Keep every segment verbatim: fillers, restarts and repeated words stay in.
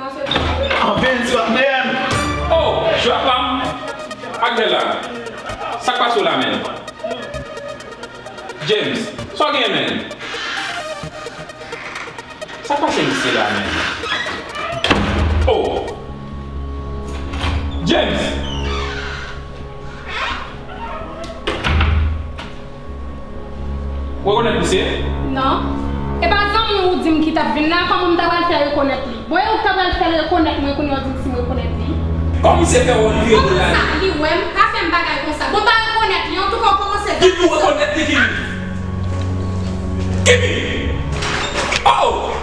An Benz, patnè m. Oh, jwa pa m. Ak bèl la. Sa k pase w la, menn? James, sa w genyen, menn? Sa k pase misye la, menn? Oh! James! Ou rekonèt misye? Non. E pa zanmi w ou di m ki t ap vin la, kòman m ta pral fè rekonèt li? Bon, e ou k ta pral fè l rekonèt mwen, kounye a w di m si m rekonèt li? Kòman misye fè wè w li rekonèt? Kòman sa? Li wè m, pa fè m bagay konsa. Bon, m pa rekonèt li, antouka w kòmanse. Kimi, ou rekonèt li, Kimi? Kimi! Oh!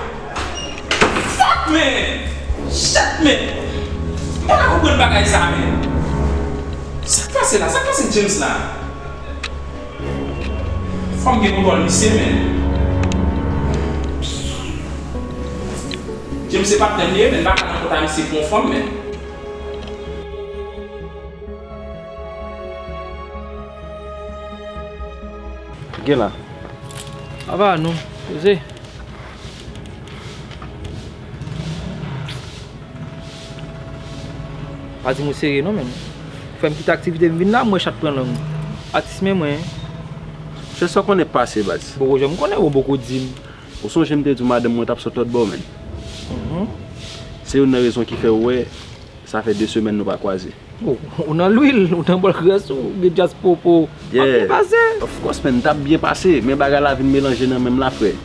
Fuck, man! Shit, man! M pa ka konprann bagay sa, man! Sa k pase la? Sa k pase James la? Fò m gen kontwòl misye, man. James se patnè m li ye, man. M pa ka nan kont a misye pou yon fanm, man. Gen la. Ava nou, poze. Pa di m ou serye non, menn. Fè m kite aktivite m vin la, m wè chat pran lang. Atis men mwen. Monchè, sa w konnen k pase, baz? Poko janm konnen, ou poko di m. Ou sonje m te di w madanm mwen t ap sot lòt bò, menn? Mhm. Se youn nan rezon ki fè w wè, sa fè de semèn nou pa kwaze. Oh, ou nan lwil, ou nan bòl gras ou, ou gen djaz popo. W ap byen pase. Of course, man, m t ap byen pase, men bagay la vin melanje nan men m la, frè.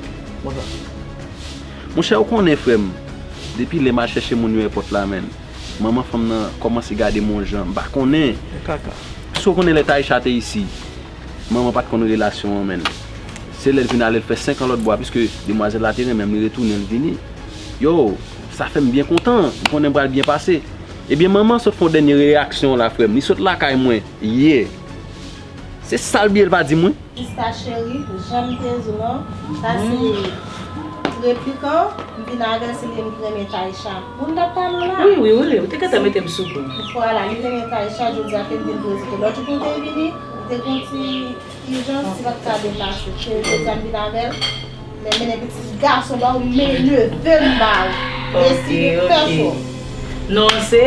Monchè, ou konnen, frè m, depi lè m al chèche moun yo èpòt la, man, manman fanm nan kòmanse gade m yon jan, m pa konnen. Kaka. Èske w konnen lè Taïcha te isi? Manman pa t konn relasyon an, man. Se lè l vin ale, l fè senk an lòt bò a, piske demwazèl la te renmen m, li retounen, l vini. Yo, sa fè m byen kontan, m konnen m pral byen pase. Ebyen, manman sot fè yon dènye reyaksyon la, frè m. Li sot lakay mwen, yè. Se sa l bliye l pa di mwen. Sista cheri, jan m te di w lan, sa se Replikan, m vin avè l, se li menm ki renmen Taïcha. Moun t ap pale w la. Wi, wi, wi, wi, ou te gentan mete m sou kou. Vwala, li renmen Taïcha, jodi a ke m vin prezante. Lòt jou pou l te vini, li te gen yon ti ijans, li pa t ka deplase. Se jodi a m vin avè l, men mennen pitit gason ba ou, men neve m ba ou. Mesi, fè cho. Non an se?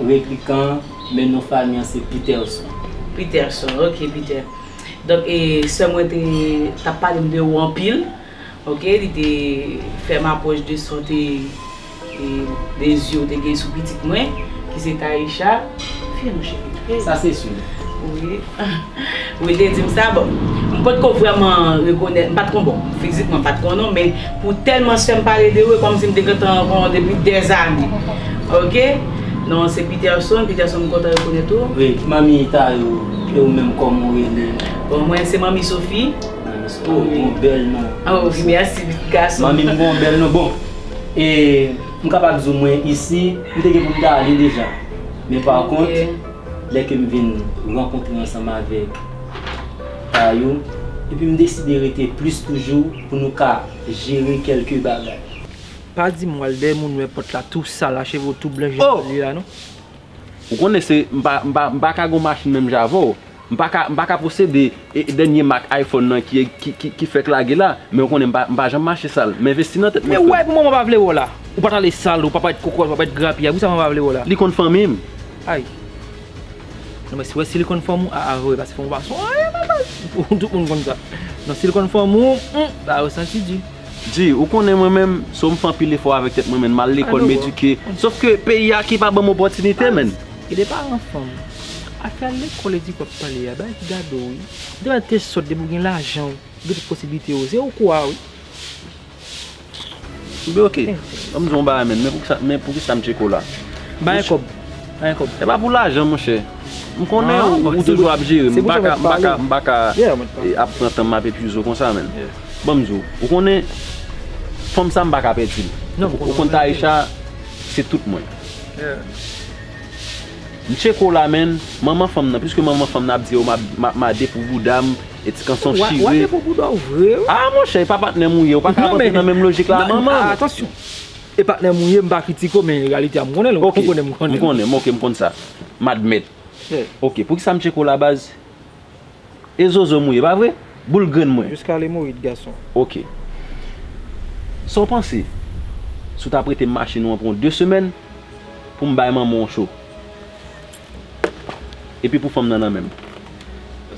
Replikan, men non fanmi an se Peterson. Peterson, ok, Peter. Donk, e, sè mwen te, t ap pale m de ou anpil. Ok, li te fè m apwòch de sa w te, e, de zye w te gen sou pitit mwen, ki se Taïcha. Fè nou cheri. Sa se si. Wi. Wi, li te di m sa. Bon, m potko vrèman rekonèt, m pa t kon, bon, fizikman m pa t konnen w, men pou tèlman sè m pale de ou, e kòmsi m te gentan konnen w depi dèzane. Ok? Non, se Peterson, Peterson, m kontan rekonèt ou. Wi, manmi Tayo, e ou menm kòman w rele? Bon, mwen se manmi Sophie. Manmi Sophie, oh, yon bèl non. Oh, wi, mèsi, pitit gason. Manmi m gon bèl non. Bon, e m kapab di w mwen isi, m te gen pou m ta ale deja. Men pa kont, lè ke m vin rankontre ansanm avèk Tayo, epi m deside rete plis toujou pou nou ka jere kèlke bagay. Pa di m w al dèyè moun yo èpòt la tou sal, a cheve w tou blan jan li la non. Ou konnen se, m pa, m pa, m pa ka gon machin menm jan avè w. M pa ka, m pa ka posede, e, dènye mak iPhone nan ki, ki, ki, ki fèk lage la, men ou konnen m pa, m pa janm mache sal. M envesti nan tèt mwen, frè m. Men w wè pou manman pa vle wè w la. Ou pa t ale sal, ou pa parèt kokòt, ou pa parèt grapya. Poukisa manman pa vle wè w la? Li konn fanmi m. Ay. Non, men si w wè, si li konn fanmi w, a, a, vre, paske fanmi w pa son anyen, papa. Tout moun konn sa. Non, si li konn fanmi w, hmm, ba, ou santi di. Di, ou konnen mwen menm, so m fè anpil efò avèk tèt mwen menm, m al lekòl, m edike. Sof ke peyi a ki pa ban m opòtinite, menn. Gade paran fanm. Afè lekòl e di w ap pale a, bagay ki gade w, wi. Demen te sòt, depi w gen lajan, w gen tout posiblite yo, se ou kwa, wi. Ebyen, oke. Ban m di w yon bagay, menn, men poukisa, men poukisa m tcheke w la? Bay kòb. Bay kòb. E pa pou lajan, monchè. M konnen ou, ou toujou ap jere. M pa ka, m pa ka, m pa ka, e, ap pran tan m ap epuize w konsa, menn. Ban m di w, ou konnen, fanm sa m pa ka pèdi l. Ou konn Taïcha, se tout mwen. M tcheke w la, menn, manman fanm nan, piske manman fanm nan ap di yo m ap, m ap made pou bouda m, e ti kanson chire. W ap made pou bouda w vre, wi. A, monchè, e pa patnè m ou ye, ou pa ka rantre nan menm lojik la, manman. Atansyon. E patnè m ou ye, m pa kritike w, men reyalite a, m konnen l, ou konnen m konnen. M konnen, m, oke, m konn sa. M admèt. Oke, poukisa m tcheke w la, baz? E zozo m ou ye, pa vre? Boul grenn mwen. Jiska lemoyid, gason. Oke. Sa w panse? Si w ta prete m machin ou an pou yon de semèn, pou m bay manman w cho. Epi pou fanm nan nan men m.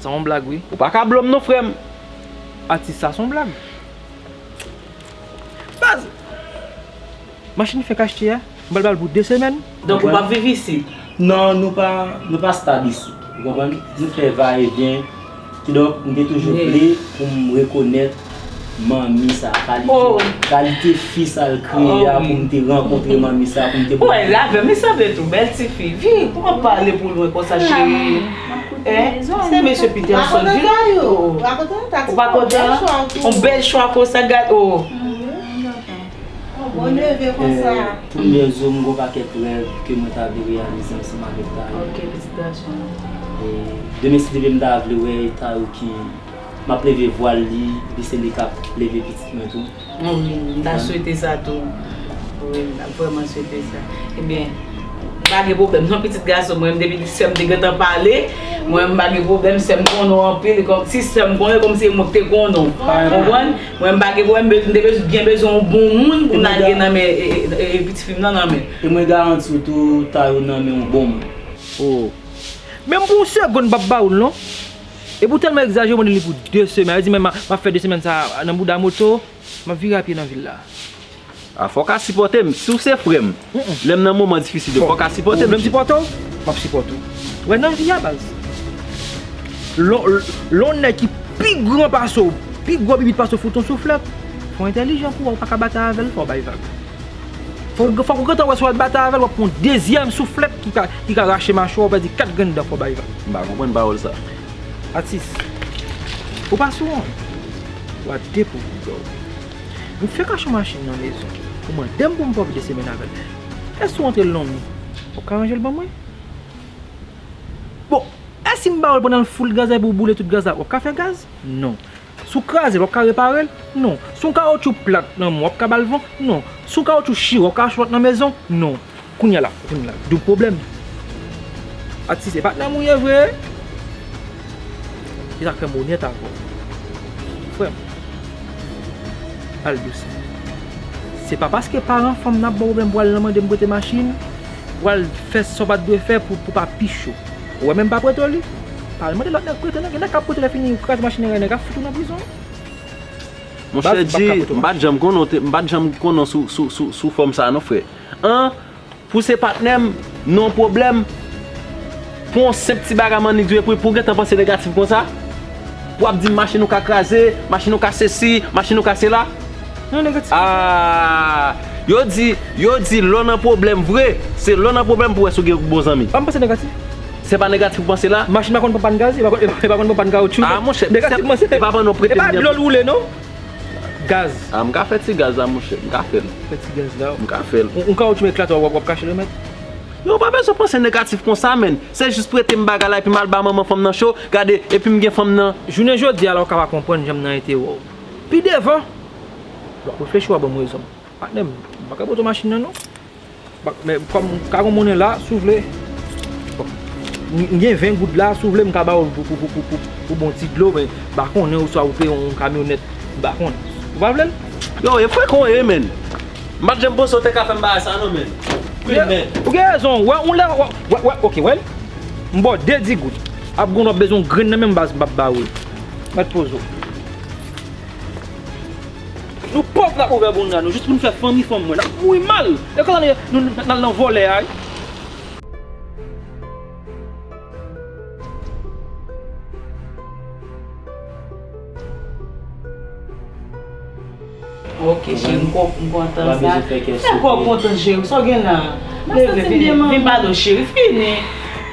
Sa yon blag, wi. Ou pa ka blo m non, frè m. Atis, sa se yon blag. Baz! Machin fèk achte a, m pral ba l pou de semèn. Donk, ou p ap viv isit? Non, nou pa, nou pa stab isit. Ou konprann? Nou fè va e vyen. Kidonk, m te toujou vle pou m rekonèt manmi sa, kalite, kalite fi sa l kreye a, pou m te rankontre manmi sa, pou m te... Ou wè, l avè m, li sanble tou bèl tifi. Vin, kòman pale pou lwen konsa, cheri? Hein? Se mesye Peterson, vin. Ou pa kontan? Yon bèl chwa konsa, gad, oh. Yon bon neve konsa. Premye jou, m gon pakèt rèv ke mwen ta vle reyalize ansanm avèk Tayou. Ok, pitit gason. E demen, si Dye vle, m ta vle wè Tayou ki m ap leve vwal li, epi se li k ap leve pitit mwen tou. Wi, m ta swete sa tou. Wi, m ta vrèman swete sa. Ebyen, m pa gen pwoblèm non, pitit gason mwen, depi sè m te gentan pale, mwen, m pa gen pwoblèm, sè m konnen w anpil, e kòm si sè m konnen, kòm si e mwen ki te konnen w. Konprann? Mwen, m pa gen pwoblèm, m te bez- byen bezwen yon bon moun pou m lage nan men, e, e, e, e, pitit fi m nan, nan men. E mwen garanti w tou, Tayou nan men yon bon moun. Oh. Menm pou yon segonn, m p ap ba ou l non. Epi w tèlman egzajere, w mande li pou de semèn. Sa vle di, men m a- m ap fè de semèn sa a nan bouda moto, m ap vire a pye nan vil la. A, fò w ka sipòte m. Si w se frè m, lè m nan moman difisil yo, fò w ka sipòte m. Ou vle m sipòte w? M ap sipòte w. Wè, nan vi a, baz. Lè w, lè w nèg ki pi gran pase w, pi gwo bibit pase w, fout yon souflèt. Fò w entèlijan pou wè, ou pa ka batay avè l, fò w bay vag. Fò, fòk ou gentan wè si w al batay avè l, w ap pran yon dezyèm souflèt ki ka, ki ka rache machwa w, pèdi kat grenn dan, fò w bay vag. M pa konprann pawòl sa. Atis, ou pa sou won. W a depo boudò. M fèk achte yon machin nan mezon. Ou mande m pou m pwòp de semèn avè l. Èske w antre l nan mi? W ap ka ranje l ban mwen? Bon, èske m ba w l pandan l full gaz la epi w boule tout gaz la, w ap ka fè gaz? Non. Si w kraze l, w ap ka repare l? Non. Si yon kawotchou plat nan men w, w ap ka ba l van? Non. Si yon kawotchou chire, w ap ka achte lòt nan mezon? Non. Kounye a la, kounye a la, doub pwoblèm. Atis, se patnè m ou ye vre? Se sa k fè m onèt avè w. Frè m, al dousman. Se pa paske paran fanm nan ap ba w pwoblèm pou w al nan mande m prete machin, pou w al fè sa w pa t dwe fè pou, pou w pa pi cho. Ou wè menm pa prete w li. Pa al mande lòt nèg prete non, gen nèg k ap prete lè fini ou kraze machin nan nèg ap fout ou nan prizon. Monchè G, m pa t janm konnen w te, m pa t janm konnen w sou, sou, sou, sou fòm sa non, frè. An, pou se patnè m, nan yon pwoblèm, pou yon senp ti bagay m annik di w, epi pou w gentan panse negatif konsa, pou w ap di m machin ou ka kraze, machin ou ka sesi, machin ou ka sela. Non, negatif. Ah, yo di, yo di lè w nan pwoblèm vre, se lè w nan pwoblèm pou w wè si w gen bon zanmi. Pa m panse negatif. Se pa negatif ou panse la? Machin pa konn pran pàn gaz, e pa konn, e pa konn pran pàn kawotchou. Ah, monchè, negatif, se, monchè. E pa pandan w prete m gen dlo l woule, non. Gaz. Ah, m ka fè ti gaz la, monchè. M ka fè l. Fè ti gaz la. M ka fè l. Yon, yon kawotchou eklate, w ap, w ap kache remèt. Yo, pa bezwen panse negatif konsa, menn. Se jis prete m bagay la, epi m al ba manman fanm nan cho. Gade, epi m gen fanm nan. Jounen jodi a la, ou ka pa konprann jan m nan ete wè w. Pi devan, w ap reflechi, w ap ban m rezon. Patnè m, m pa ka ba w machin nan, non. Ba, men kòm m ka gen monnen la, si w vle. Bon, m, m gen ven goud la, si w vle, m ka ba w pou, pou, pou, pou, pou, pou bon ti dlo, men m pa konnen oswa ou peye yon kamyonèt, m pa konnen. Ou pa vle l? Yo, e frekan w ye, menn. M pa t janm panse w te ka fè m bagay sa, non, menn. Wi, menn. Ou gen rezon, wè, ou lè, wè, wè, wè, ok, wè. M ba w de di goud. Ap gen w ap bezwen yon grenn nan men m baz, m p ap ba w. Mèt poze w. Nou pòv n ap ouvè bouda nou, jis pou n fè fanmi fanm mwen. N ap mouri mal. E konsa nou, nou, n al nan vòlè a, wi. Ok, cheri, m kon-, m kontan sa. Fè kò w kontan, cheri. Sa w gen la? Leve, vini, vin pale, cheri. Fini.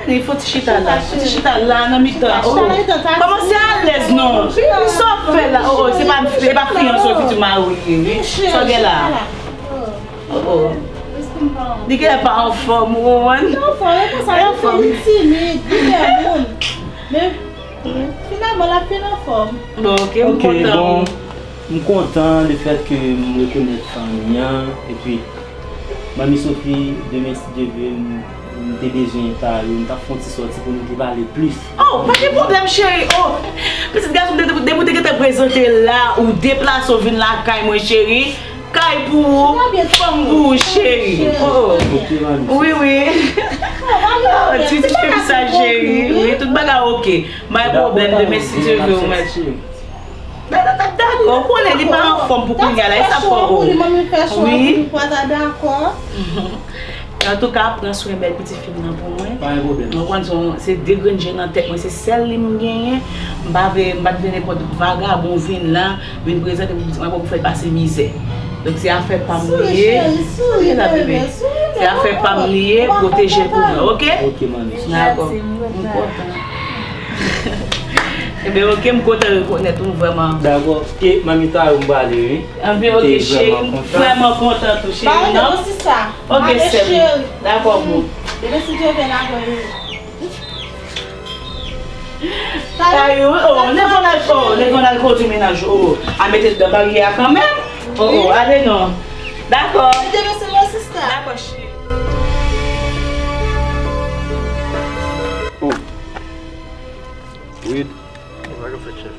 Vini, fò ti chita la. Fò ti chita la, nan mitan. Oh. Kòmanse alèz, non. Sa w fè la? Oh, oh, se pa, se pa fiyanse w, fiti mari w ye, wi. Sa w gen la? Oh, oh. Li genlè pa anfòm, ou konprann? Li anfòm, e konsa, li timid, li pè moun. Men, finalman, l ap vin anfòm. Bon, ok, m kontan. Ok, bon, m kontan lefèt ke m rekonèt fanmi an, epi Manmi Sophie, demen, si Dye vle, m, m te bezwen Tayou, m t ap fè yon ti sòti pou nou te pale plis. Oh, pa gen pwoblèm, cheri. Oh, pitit gason m te, depi w te gentan prezante la, ou deplase, w vin lakay mwen, cheri. Kay pou ou, fanm pou ou, cheri. Oh, oh. Wi, wi. Oh, ti, ti fè sa, cheri. Wi, tout bagay oke. Bay pwoblèm, demen si Dye vle ou mèt. Dakò, ou konnen li pa anfòm pou kounye a la, e sa fò ou. Wi. Antouka, pran swen bèl pitit fi m nan pou mwen. Pa gen pwoblèm. Mwen konn se, se de grenn je nan tèt mwen, se sèl li m genyen. M pa vle, m pa t vle nenpòt vagabon vin la, vin prezante pou pitit mwen, pou m fè l pase mizè. Donk, se afè pa m li ye. Souri, cheri, souri, bebe, souri. Se afè pa m li ye, pwoteje l pou mwen, oke? Oke, manmi. Dakò. M kontan. Ebe, oke, m kontan rekonèt ou vrèman. Dakò. E, manmi, talè m prale, wi. Anpi, oke, cheri, m vrèman kontan tou, cheri, non? Oke, sè m. Dakò, boo. Demen si Dye vle, n a wè. Ay, oh, oh, leve w al, oh, leve w al kondui mennaj ou, oh. A mete l nan baryè a kanmenm. Oh, oh, ale non. Dakò. Dakò, cheri. Oh. Wid. Sa k ap fèt, chèf?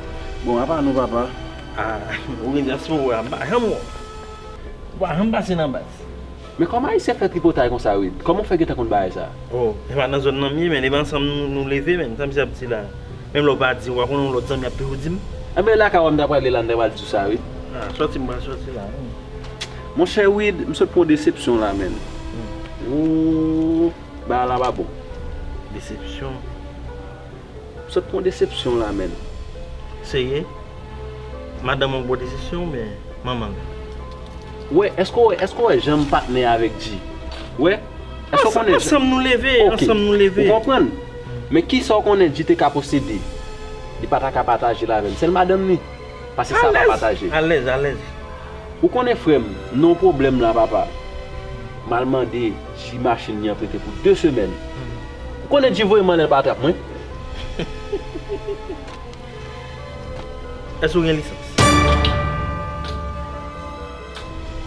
Bon, apa nou, papa? Ah, ou gen dyaspo, wè, m pa janm wè w. Ou pa janm pase nan baz. Men kòman Ayisyen fè tripotay konsa, Wid? Kòman w fè gentan konn bagay sa? Oh, e pa nan zòn nan m ye, men e pa ansanm nou, nou leve, men. Sa misye ap di la? Menm lè w pa di, w pa konnen yon lòt zanmi ap toujou di m. Enben, lakay w m ta prale la, m ta pral di w sa, wi. Ah, sòti m pral sòti la, wi. Monchè Wid, m sot pran yon desepsyon la, menn. Hmm. Ooh, bagay la pa bon. Desepsyon? M sot pran desepsyon la, menn. Serye? Madanm ou pran desepsyon oubyen manman l? Wè, èske w wè, èske w wè jan m patnè avèk G? Wè? Èske w konnen? Ansanm nou leve, ansanm nou leve. Ou konprann? Men kisa w konnen G te ka posede? Li pa ta ka pataje l avè m. Sèl madanm li. Paske sa pa pataje. Alèz, alèz, alèz. Ou konnen frè m, nan pwoblèm la, papa. M al mande G machin li an prete pou de semèn. Ou konnen G voye m anlè, l pa trap mwen. Èske w gen lisans?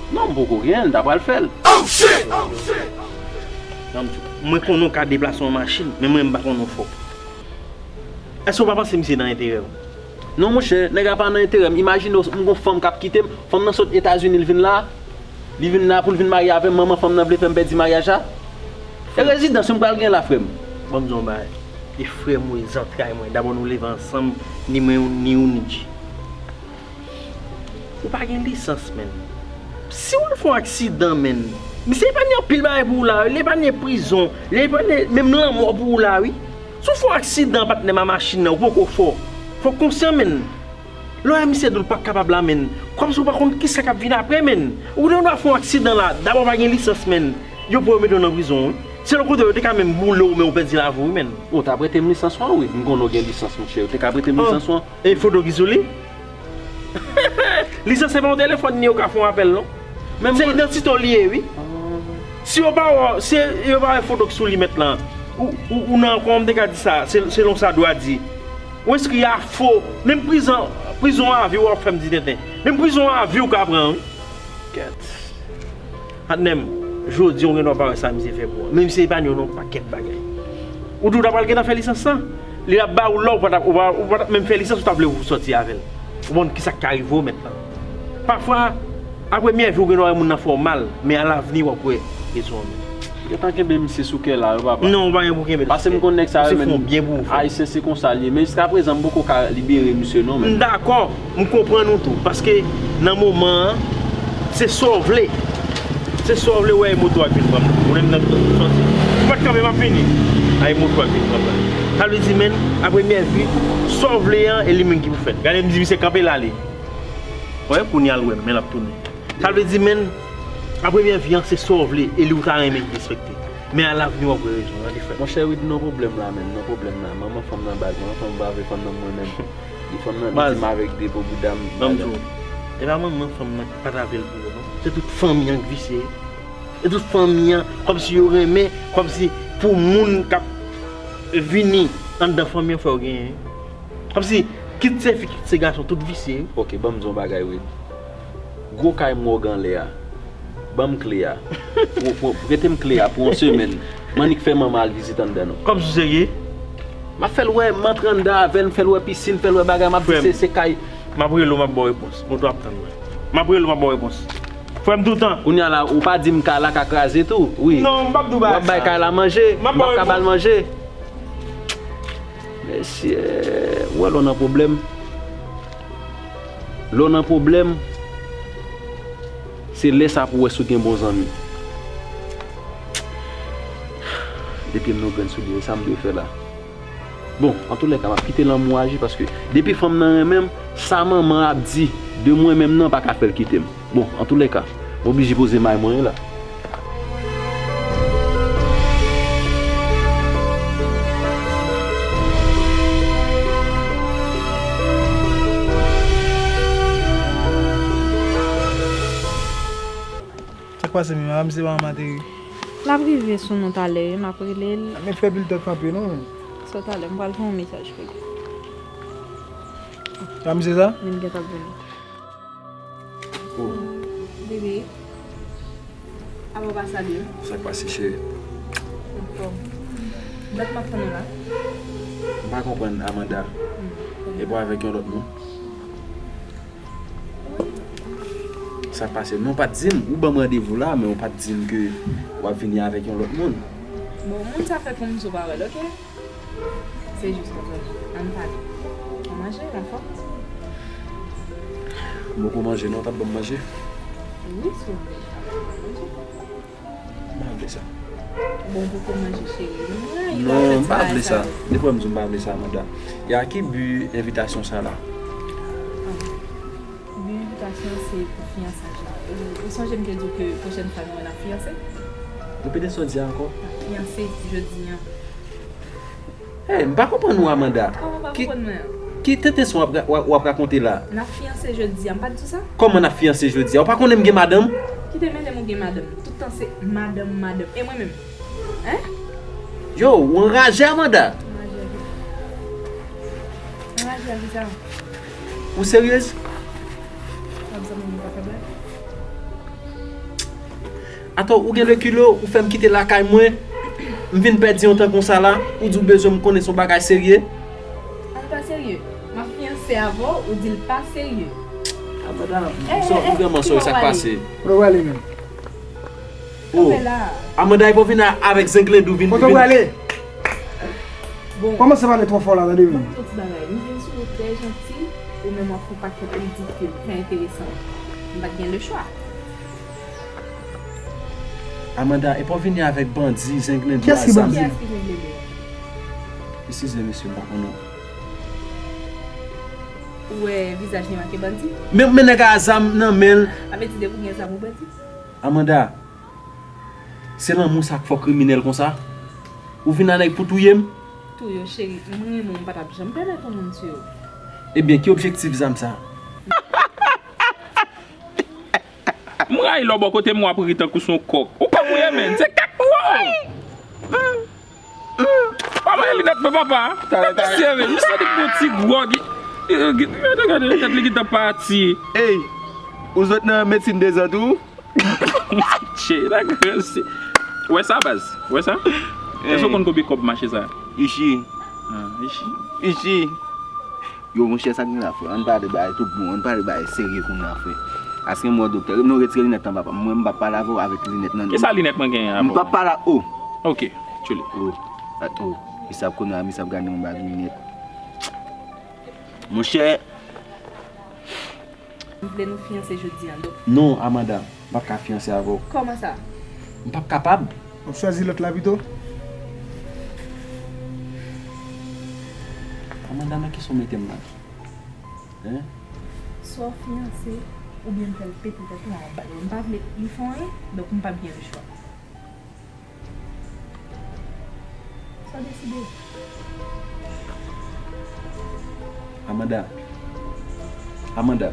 Non, m poko gen l, m ta pral fè l. Oh, shit! Oh, shit! Nan m di w, mwen konnen w ka deplase yon machin, men mwen m pa konnen w fò. Èske w pa panse misye nan enterè w? Non, monchè, nèg la pa nan enterè m. Imajine w, m gon fanm k ap kite m. Fanm nan sot Etazini, l vin la. Li vin la pou l vin marye avè m. Manman fanm nan vle fè m pèdi maryaj la. E rezidans ou m pral gen la, frè m? Ban m di w yon bagay. E frè m ou ye, zantray mwen. Dabò nou leve ansanm, ni mwen, ni ou, ni G. Ou pa gen lisans, menn. Si w al fè yon aksidan, menn, misye epanye anpil bagay pou ou la, li epanye prizon, li epanye menm lanmò pou ou la, wi. Si w fè yon aksidan, patnè m, a machin nan, ou poko fò. Fò w konsyan, menn. Lè w wè misye di w l pa kapab la, menn, kòmsi w pa konn kisa k ap vin apre, menn. Ou gen dwa fè yon aksidan la, dabò w pa gen lisans, menn. Yo pran yo mete w nan prizon, wi. Se yon kote yo te ka menm boule w, men w pèdi lavi w, wi, menn. Ou ta prete m lisans ou an, wi. M konnen w gen lisans, monchè. Ou te ka prete m lisans ou an. E foto ki sou li? Lisans se pa yon telefòn ni yo ka fè yon apèl, non. Se idantite w li ye, wi. Si yo pa wè, si yo pa wè foto k sou li mèt lan, ou, ou, ou nan, kòman m te ka di sa, se, selon sa dwa di. Ou enskri a fo, menm prizon, prizon a vi w ap fè m di tenten. Menm prizon a vi w ka pran, wi. Kèt. Patnè m, jodi a w gen dwa pa wè sa misye fè pou ou. Men misye epanye w nan yon pakèt bagay. Ou di w ta pral gentan fè lisans lan? Li ap ba ou lè w pa t ap, ou pa, ou pa t ap menm fè lisans, ou t ap vle pou w sòti avè l. Ou konn kisa k ka rive w mentnan. Pafwa, a premyè vi w gen dwa wè moun nan fè w mal, men alavni w ap wè rezon an menm. Gentan kenbe misye sou kè la wi papa. Non, ou pa gen pou kenbe l. Paske m konn nèg sa yo menm. Ayisyen se konsa l ye. Men jiskaprezan m poko ka libere misye non menm. M dakò. M konprann ou tou, paske nan moman an, se sa w vle. Se sa w vle, w wè e moto a k vin pran m nan. Ou menm nan sòti. Ou pa t kanpe, m ap vini. A e moto a k vin pran m nan. Sa vle di, menn, a premyè vi, sa w vle an, e li menm ki pou fèt. Gade, m di misye kanpe l ale. Wè, kounye a l wè m, men l ap tounen. Sa vle di, menn, a premyè vi an, se sa w vle, e li w ta renmen ki respekte. Men alavni w ap wè rezon, tande frè. Monchè Wid, nan pwoblèm la, menn, nan pwoblèm la. Manman fanm nan baz, manman fanm pa vle fanm nan mwen menm. Li fanm nan, li di m avèk de po bouda m. Ban m di w, e pa manman fanm nan ki pa ta vle l pou ou non. Se tout fanmi an k visye. E tout fanmi an, kòmsi yo renmen, kòmsi pou moun k ap vini anndan fanmi an fò yo genyen. Kòmsi, kit se fi, kit se gason, tout visye wi. Ok, ban m di w yon bagay Wid. Gwo kay mòg anlè a. Ban m kle a. Pou, pou, prete m kle a pou yon semèn. M annik fè manman al vizite anndan non. Kòmsi w serye? M ap fè l wè, m antre anndan avè l, m fè l wè pisin, fè l wè bagay, m ap di se, se kay. M ap rele w, m ap ba w repons. Moto ap tann mwen. M ap rele w, m ap ba w repons. Frè m toutan. Kounye a la, ou pa di m kay la ka kraze tou, wi. Non, m p ap di w bagay sa. W ap bay kay la manje, m ap ba w ka ba l manje. Mesye, ou wè lè w nan pwoblèm. Lè w nan pwoblèm, se lè sa pou w wè si w gen bon zanmi. Depi m nan grenn soulye, sa m dwe fè la? Bon, antoulèka, m ap kite lanmou aji, paske depi fanm nan renmen m, sa manman ap di de mwen menm nan pa ka fè l kite m. Bon, antoulèka, m oblije poze may mwen la. Sa k pase, Mimi? Madanm se pa manman ateri. L ap rive sou nou talè, wi, m ap rele l. Men fè pil tan kanpe, non, men. Sa talè, m pral fè yon mesaj pou li. Madanm se sa? Li gentan ap vini. Oh. Bebe, apa w pa salye m? Sa k pase, cheri? Anfòm. Dat m ap tann ou la. M pa konprann, Amanda. Hmm. Epi w avèk yon lòt moun? Sa k pase? Men w pa t di m, ou ban m randevou la, men w pa t di m ke w ap vini avèk yon lòt moun. Bon, moun sa fè kòmsi w pa wè l, oke? Se jis konsa. Ann pale. Ou manje, ou anfòm? M poko manje, non, w t ap ban m manje? Wi, si w vle, w ap ban m manje. M pa vle sa. Bon, poko manje, cheri. Non, m pa vle sa. Depi w wè m di w m pa vle sa, Amanda. E a ki bi envitasyon sa la? Ah. Bi envitasyon an se pou fiyansaj la. Ou, ou sonje m te di w ke pwochèn fwa nou wè n ap fiyanse? Repete sa w di a ankò. N ap fiyanse jodi a. Hey, m pa konprann ou, Amanda. Kòman w pa konprann mwen an? Ki tenten w ap, w ap, w ap rakonte la? N ap fiyanse jodi a, m pa t di w sa? Kòman n ap fiyanse jodi a? Ou pa konnen m gen madanm? Ki te mele m ou gen madanm? Tout tan se madanm, madanm. E mwen menm? Hein? Yo, ou anraje, Amanda? Anraje a ki? Anraje a ki sa? Ou seryez? W ap zanmi m pa fè blag? Atò, ou gen lekile, ou fè m kite lakay mwen, m vin pèdi yon tan konsa la, ou di w bezwen m konnen se yon bagay serye. An pa serye. M ap fiyanse avè w, ou di l pa serye. Ah, madanm, eh, sa, eh, ou vrèman sòri, sa k pase? Kote w prale menm? Oh, Amanda, epi w vin a, avèk zenglendo vin. Kote w prale? Bon. Kòmanse pale twò fò la, tande vin. Bon, tout bagay. M vin sou ou trè janti, ou menm w ap fè yon pakèt ridikil, trè enteresan. M pa t gen lechwa. Amanda, epi w vini avèk bandi, zenglendo, a zam. Kiyès ki bandi? Kiyès ki zenglendo? Eskize, mesye, m pa konnen w. Ou wè vizaj li make bandi? Men, men nèg a zam nan men l. Sa vle di depi w gen zam ou bandi? Amanda, se lanmou sa k fè w kriminèl konsa? Ou vin a nèg pou touye m? Touye w, cheri. M renmen w, m pa t ap janm pèmèt yon moun tiye w. Ebyen, ki objektif zam sa? M rayi lè w bò kote m, w ap ri tankou se yon kòk. Ou kòk ou ye, menn. Se kèk, wow! Papa, e linèt mwen, papa. Talè, talè. Misye, misye di bon ti gwòg. Gade, gade, tèt li gentan pati. Ey, ou sot nan medsin deza tou? Tchè, la gransi. Wè sa, baz? Wè sa? Èske w konn konbyen kòb mache sa? Ichi. Ah, ichi. Ichi. Yo, monchè, sa k gen la, frè? Ann pale bagay tout bon, ann pale bagay serye kounye a, frè. Aske m wè w doktè. Non, retire linèt lan, papa. Mwen, m p ap pale avè w avèk linèt nan. Kisa linèt mwen genyen avè w? M p ap pale, oh! Ok, tchole. Oh, ah, oh. Misye ap konnen, misye ap gade yon bagay linèt. Monchè. M vle nou fiyanse jodi a, donk. Non, Amanda, m p ap ka fiyanse avè w. Kòman sa? M p ap kapab. W ap chwazi lòt la pito? Amanda, nan kisa w mete m la? Hein? Swa w fiyanse, oubyen m fè l pete tèt ou a yon bal. M pa vle li fè anyen, donk m p ap gen lechwa. Sa w deside? Amanda. Amanda.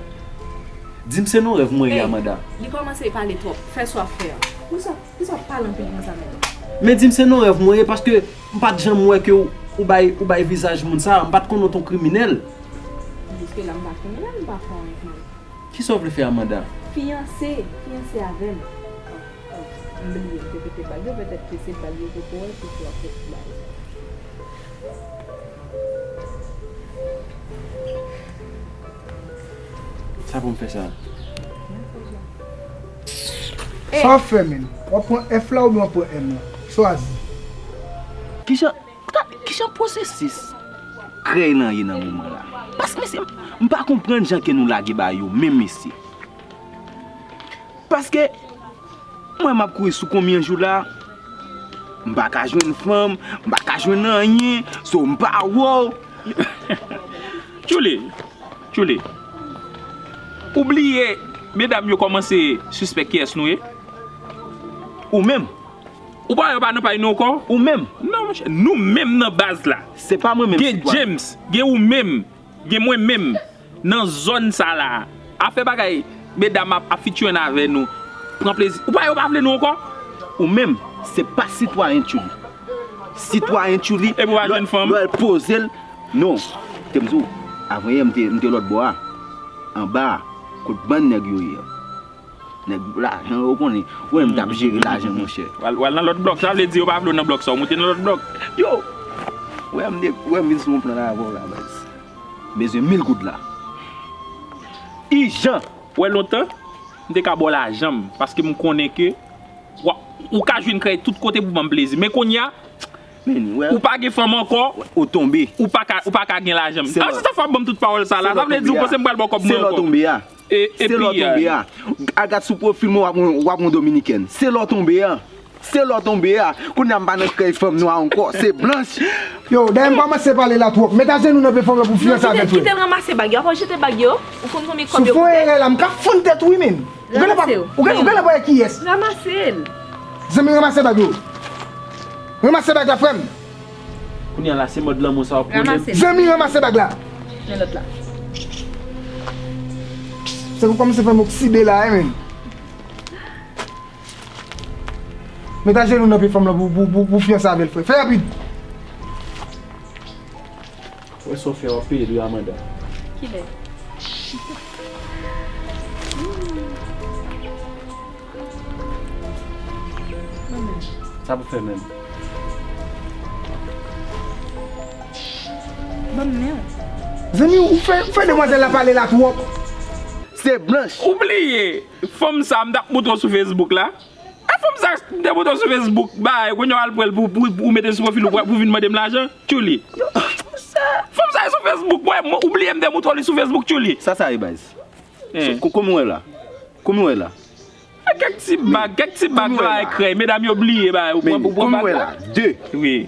Di m se nan rèv mwen ye, Amanda. Li kòmanse pale twòp. Fè sa w ap fè a. Poukisa, poukisa w ap pale anpil konsa menm? Men di m se nan rèv mwen ye, paske m pa t janm wè ke w, ou bay, ou bay vizaj moun sa. M pa t konnen w t on kriminèl. Jiske la m pa kriminèl, m pa fè anyen kriminèl. Kisa w vle fè, Amanda? Fiyanse, fiyanse avè m. M bliye, m te pete bal yo, petèt ke se bal yo poko wè ki fè w ap fè ti bagay sa. Sa pou m fè sa? Men fè sa. Sa w ap fè menm? W ap pran F la oubyen w ap pran M la? Chwazi. Kijan, kijan pwosesis krèy lan ye nan moman la? Paske mesye, m pa konprann jan ke nou lage bagay yo menm mesye. Paske mwen m ap kouri sou konbyen jou la, m pa ka jwenn fanm, m pa ka jwenn anyen, so m pa wè w. Tchouli, Tchouli, ou bliye medam yo kòmanse sispèk kiyès nou ye? Ou menm. Ou pa wè yo pa nan pay nou ankò? Ou menm. Non, monchè, nou menm nan baz la. Se pa mwen menm, gen sitwayen. James, gen ou menm, gen mwen menm. Nan zòn sa la, afè bagay medam ap, ap fitchwenn avè nou, pran plezi. Ou pa, yo pa vle nou ankò? Ou menm, se pa sitwayen Tchouli. Sitwayen Tchouli, epi w pa jwenn fanm? Lè l poze l, non. Te m di w, avan yè, m te, m te lòt bò a, anba a, kot bann nèg yo ye a. Nèg lajan yo konnen. Ou wè m t ap jere lajan, monchè. W al, w al nan lòt blòk, sa vle di yo pa vle w nan blòk sa, w moute nan lòt blòk. Yo! Ou wè m de, ou wè m vin sou yon plan la avè w la, baz. M bezwen mil goud la. Ijan! Ou wè lontan, m te ka ba w lajan m, paske m konnen ke w, ou ka jwenn krèy tout kote pou ban m plezi. Men kounye a, ou pa gen fanm ankò, ou tonbe. Ou pa ka, ou pa ka gen lajan m. An, se sa fè w ap ban m tout pawòl sa la. Sa vle di ou panse m pral ba w kòb mwen ankò? Se lè w tonbe a. E, se lè w tonbe a. Al gad sou pwofil mwen, w ap wè, w ap wè yon dominikèn. Se lè w tonbe a. Se lè w tonbe a. Kounye a m pa nan krèy fanm nwa ankò. Se blanch. Yo, dayè m kòmanse pale la twòp. Met ajenou nan pye fanm nan pou fiyanse avè l, frè. Kite l ranmase bag yo. Apa w jete bag yo? Ou konn konbyen kòb yo koute? Si w fè yon erè la, m ka fann tèt ou wi, menn. Ou genlè pa, ou genlè, ou genlè pa wè kiyès. Ranmase l. Zanmi, ranmase bag yo. Ranmase bag la, frè m. Kounye a la, se mòd lanmou sa w ap pran. Ranmase l. Zanmi, ranmase bag la. Men lòt la. Se pou kòmanse fè m okside la, wi, menn. Met ajenou nan pye fanm lan pou, pou, pou, pou fiyanse avè l, frè. Fè rapid. Wè sa w fè, w ap peye dwe Amanda. Kilè? Sa pou fè menm. Ban m men w. Zanmi, ou fè, ou fè demwazèl la pale la twòp. Se blanch. Ou bliye fanm sa m t ap montre w sou Facebook la? E fanm sa m te montre w sou Facebook, bay, kounye a w al pran l pou, pou, pou mete l sou pwofil ou, pou vin mande m lajan, Tchouli. Fanm sa e sou Facebook, mwen, mwen, ou bliye m te montre w li sou Facebook, Tchouli. Sa sa ye, baz? Ko-, kòman w wè la? Kòman w wè la? E kèk ti bag, kèk ti bag la e krèy, medam yo bliye, bay, ou pran, ou pran bag la. De. Wi.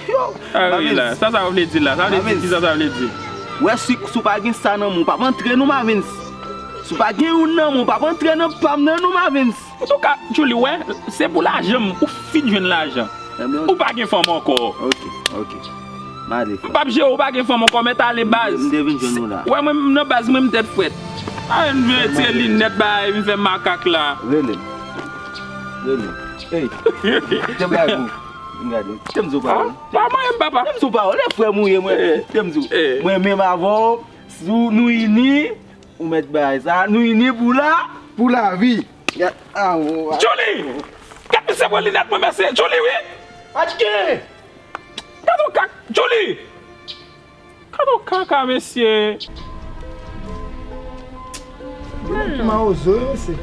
Yo, ah wi, Mavens. La, sa sa vle di la? Sa vle di, kisa sa vle di? Wè, si, si w pa gen sa nan men w, w p ap antre non, Mavens. Si w pa gen youn nan men w, w p ap antre nan pa m nan non, Mavens. Antouka, Tchouli, wè, se pou lajan m, ou fin jwenn lajan. Ou pa gen fanm ankò. Ok, ok. M ale, frè. M p ap jere w, ou pa gen fanm ankò, mèt ale, baz. M te vin jwenn ou la. Wè, mwen, m nan baz, mwen, m tèt frèt. A, m vin retire linèt, bay, vin fè makak la. Rele m. Rele m. Ey, te m gade ou. M gade. Te m di w pawòl. Pa manyen m, papa. Te m di w pawòl. E frè m ou ye, mwen. Te m di w. Mwen menm avè w, si nou ini, ou mèt bay sa. Nou ini pou la, pou lavi. Tchouli! Gad misye pran linèt mwen, mesye. Tchouli, wi. Atike! Gad yon kak, Tchouli! Gad yon kaka, mesye. Gade ki mawozo, wi, mesye.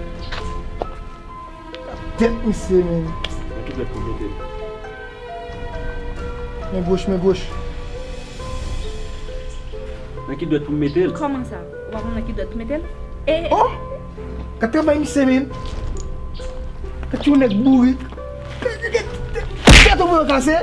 Tèt misye, men. Nan ki dwèt pou mete l? Men goch, men goch. Nan ki dwèt pou m mete l? Kòman sa? Ou pa konn nan ki dwèt pou mete l? E... Oh! Gad travay misye, men. Gad yon nèg bourik. Gad, gad, gad, gad yon mwen kase.